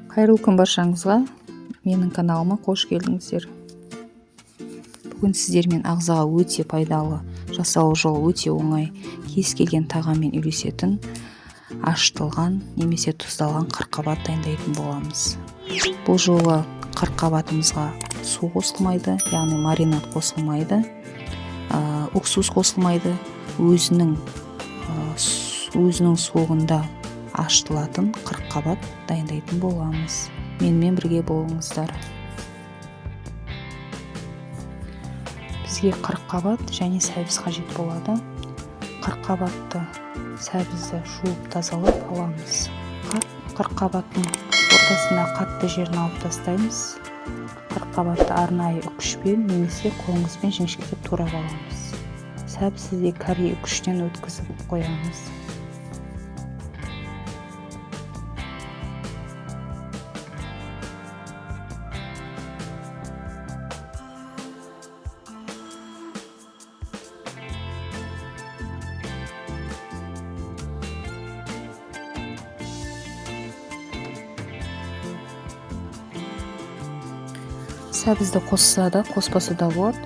Қайырлы күн баршаңызға! Менің каналыма қош келдіңіздер. Бүгін сіздермен ағзаға өте пайдалы, жасалу жолы өте оңай, кез келген тағаммен үйлесетін ашытылған немесе тұздалған қырыққабат дайындайтын боламыз. Бұл жолы қырыққабатымызға су қосылмайды, яғни маринад қосылмайды, уксус қосылмайды, өзінің соғында ашытылатын қырыққабат дайындайтын боламыз. Менімен бірге болыңыздар. Бізге қырыққабат және сәбіз қажет болады. Қырыққабатты, сәбізді жуып тазалап аламыз. Қырыққабаттың ортасында қатты жерін алып тастаймыз. Қырыққабатты арнайы үкішпен немесе қолыңызбен жіңішкелеп турап аламыз. Сәбізді де кәрі үкіштен өткізіп қоямыз. Сәбізді қосса да, қоспаса да болады.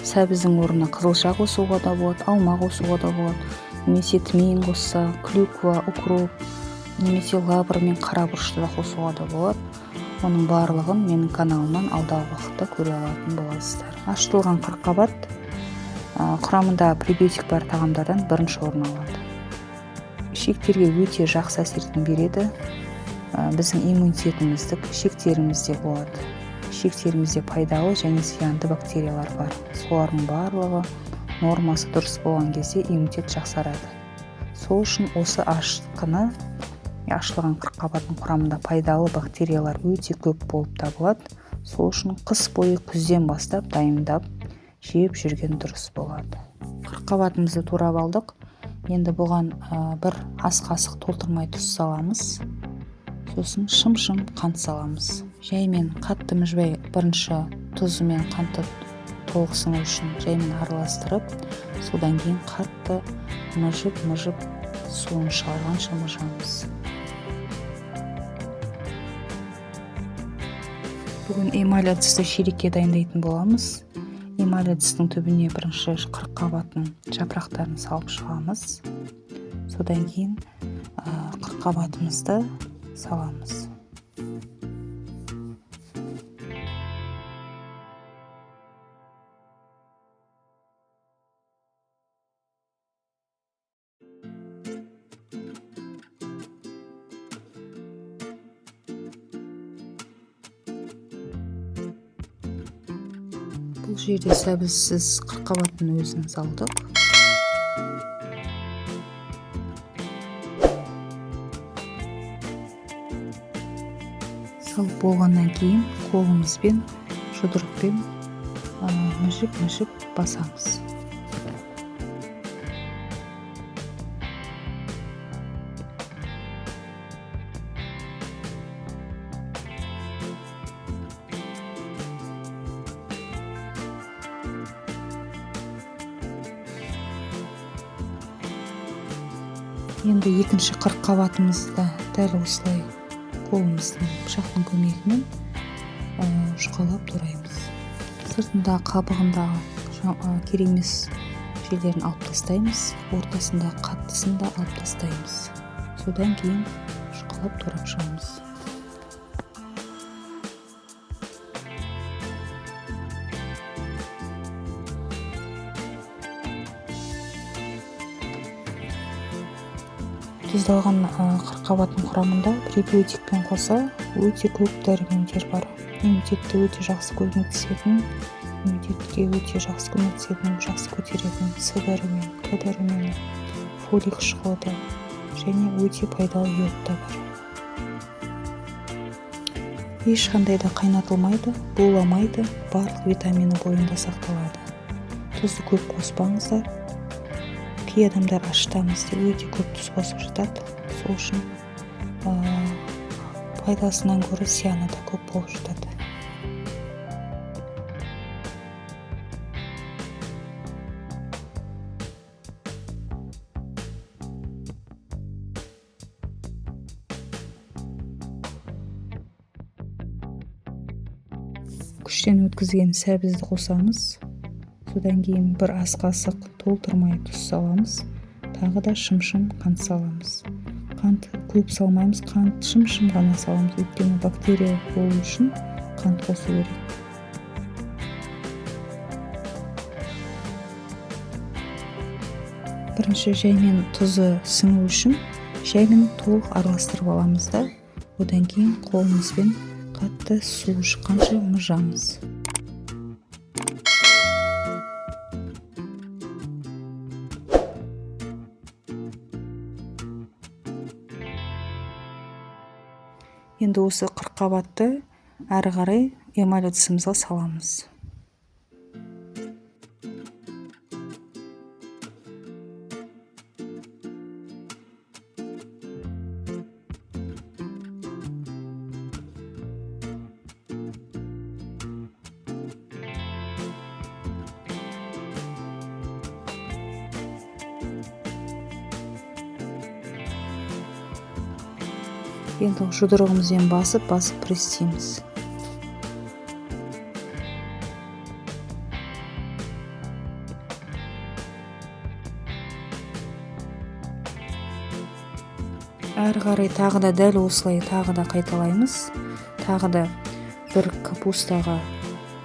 Сәбіздің орнына қызылша қосуға да болады, алма қосуға да болады, немесе тмин қосса, клюква, укроп, немесе лавр мен қара бұрышты да қосуға да болады. Оның барлығын менің каналымнан алдағы уақытта көре алатын боласыздар. Ашытылған қырыққабат құрамында пребиотик бар тағамдардан бірінші орын алады. Ішектерге өте жақсы әсерін береді. Біздің иммунитетімізді ішектерімізде болады. Ішектерімізде пайдалы және зиянды бактериялар бар. Солардың барлығы нормасы дұрыс болған кезде иммунитет жақсарады. Сол үшін осы ашытқыны, ашылған қырыққабаттың құрамында пайдалы бактериялар өте көп болып табылады. Сол үшін қыс бойы күзден бастап дайындап жеп жүрген дұрыс болады. Қырыққабатымызды турап алдық. Енді бұған бір ас қасық толтырмай тұз саламыз. Сосын шым-шым қант саламыз. Жаймен қатты мүжбай бірінші тұзы мен қанты толық сіңу үшін жаймен араластырып, содан кейін қатты мыжып-мыжып суын шығарғанша мыжамыз. Бүгін эмаль ыдысты шелекке дайындайтын боламыз. Эмаль ыдыстың түбіне бірінші қырыққабаттың жапырақтарын салып шығамыз. Содан кейін қырыққабатымызды саламыз. Бұл жерде сәбізсіз қырыққабаттың өзін салдық. Салып болғаннан кейін қолымызбен, жұдырықпен мүжіп-мүжіп басамыз. Енді екінші қырыққабатымызды дәл осылай қолымыздың пышақтың көмегімен жұқалап тураймыз. Сыртындағы қабығындағы керек емес жерлерін алып тастаймыз, ортасындағы қаттысын да алып тастаймыз. Содан кейін жұқалап турап шығамыз. Тұздалған қырыққабаттың құрамында пребиотикпен қоса өте көп дәрумендер бар. Иммунитетті өте жақсы көмектесетін, иммунитетке өте жақсы көмектесетін, жақсы көтеретін С дәрумен, К дәрумені, фолий қышқылы да және өте пайдалы йод та бар. Ешқандай да қайнатылмайды, буламайды, барлық витамині бойында сақталады. Тұзды көп қоспаңыздар. Кей адамдар ашытамыз деп өте көп тұз қосып жатады. Сол үшін пайдасынан гөрі зияны да көп болып жатады. Үкіштен өткізген сәбізді қосамыз. Содан кейін бір ас қасық толтырмай тұз саламыз. Тағы да шым-шым қант саламыз. Қант көп салмаймыз, қант шым-шым ғана саламыз, өйткені бактерия болу үшін қант қосу керек. Бірінші жаймен тұзы сіңу үшін жаймен толық араластырып аламыз да, одан кейін қолымызбен қатты суы шыққанша мыжамыз. Енді осы қырыққабатты әрі қарай эмаль ыдысымызға саламыз. Енді жұдырығымызбен басып-басып пресстейміз. Әрі қарай тағы да дәл осылай тағы да қайталаймыз. Тағы да бір капустаға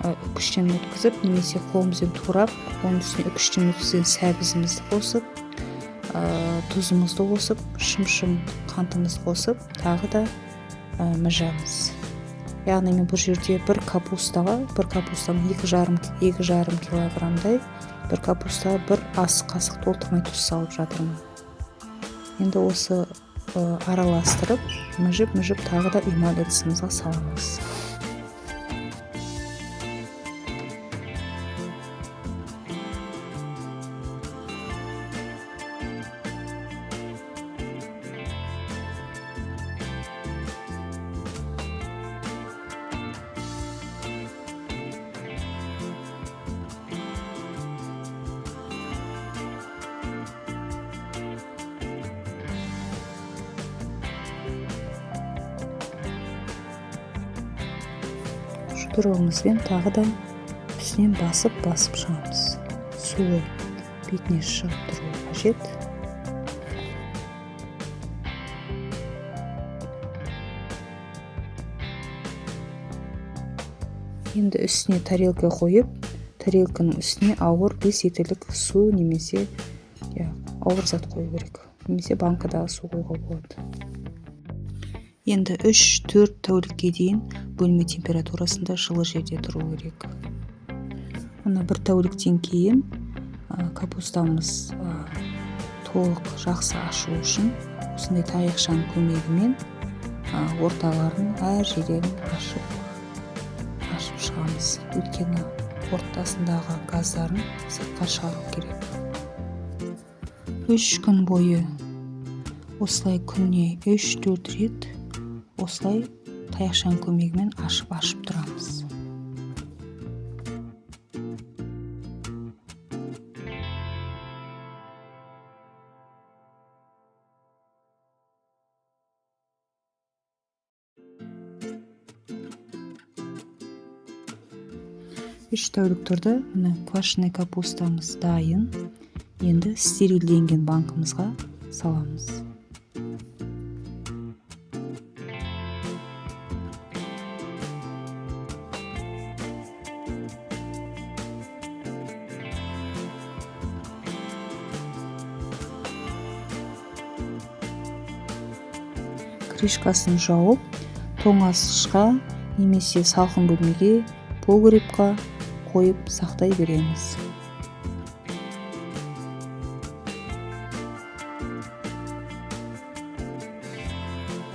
үкіштен өткізіп, немесе қолымызбен турап, оның үстіне үкіштен өткізген сәбізімізді қосып, тұзымызды қосып, шым-шым қантымызды қосып, тағы да мыжамыз. Яғни мен бұл жерде бір капустаға, бір капустаның 2,5 килограммдай, бір капустаға бір ас қасық толтырмай тұз салып жатырмын. Енді осы араластырып, мыжып-мыжып тағы да эмаль ыдысымызға саламыз. Жұдырығымызбен тағы да үстінен басып-басып шығамыз. Суы бетіне шығып тұруы қажет. Енді үстіне тарелка қойып, тарелканың үстіне ауыр 5 литрлік су немесе ауыр зат қою керек. Немесе банкадағы су қоюға болады. Енді 3-4 тәулікке дейін бөлме температурасында жылы жерде тұру керек. Мына бір тәуліктен кейін капустамыз толық жақсы ашу үшін осындай таяқшаның көмегімен орталарын әр жерден ашып шығамыз. Өйткені ортасындағы газдарын сыртқа шығару керек. 3 күн бойы осылай күніне 3-4 рет осылай таяқшаның көмегімен ашып-ашып тұрамыз. 3 тәулік тұрды. Міне квашеный капустамыз дайын. Енді стерилденген банкымызға саламыз. Крышкасын жауып, тоңазытқышқа немесе салқын бөлмеге, погребқа қойып сақтай береміз.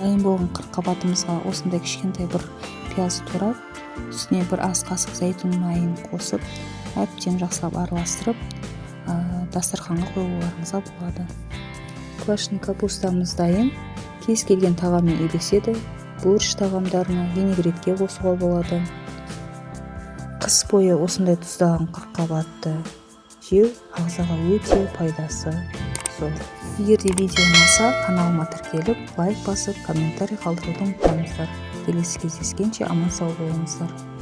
Дайын болған қырыққабатымызға осындай кішкентай бір пияз турап, үстіне бір ас қасық зәйтүн майын қосып, әбден жақсылап араластырып, дастарханға қоюларыңызға болады. Квашеный капустамыз дайын. Кез келген тағаммен үйлеседі. Борщ тағамдарына, винегретке қосуға болады. Қыс бойы осындай тұздаған қырыққабатты жеу ағзаға өте пайдасы зор. Егер де видео ұнаса, каналыма тіркеліп, лайк басып, комментарий қалдыруды ұмытпаңыздар. Келесі кездескенше аман сау болыңыздар.